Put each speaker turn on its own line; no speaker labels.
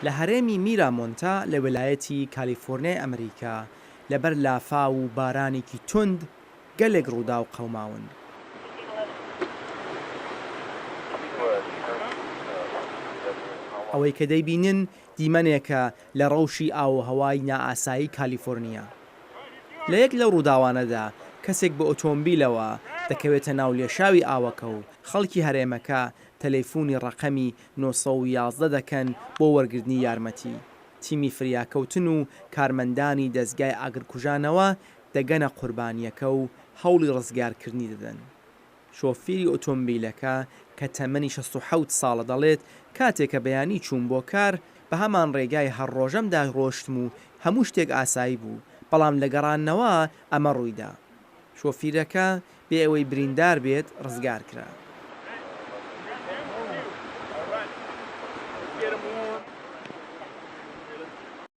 لە هەرێمی میرامۆنتا لە ویلایەتی کالیفۆرنیای ئەمریکا لەبەر لافاو و بارانێکی توند گەلێک ڕووداو قەوماون. ئەوەی کە دەیبینن دیمەنێکە لە ڕەوشی ئاووهەوای نائاسایی کالیفۆرنیا. لە یەک لەو ڕووداوانەدا کەسێک بە ئۆتۆمبیلەوە دەکەوێتە ناو لێشاوی ئاوەکە و خەڵکی هەرێمەکە تەلەیفونی ڕەقەمی 911 دەکەن بۆ وەرگرتنی یارمەتی. تیمی فریاکەوتن و کارمەندانی دەزگای ئاگرکوژانەوە دەگەنە قوربانییەکە و هەوڵی ڕزگارکردنی دەدەن. شۆفیری ئۆتۆمبیلەکە کە تەمەنی 67 ساڵە دەڵێت، کاتێ کە بەیانی چووم بۆ کار، بە هەمان ڕێگای هەر ڕۆژەمدا ڕۆشتم و هەموو شتێک ئاسایی بوو، بەڵام لە گەڕانەوە ئەمە ڕوویدا. شۆفیرەکە بێ ئەوەی بریندار بێت ڕزگار کرا.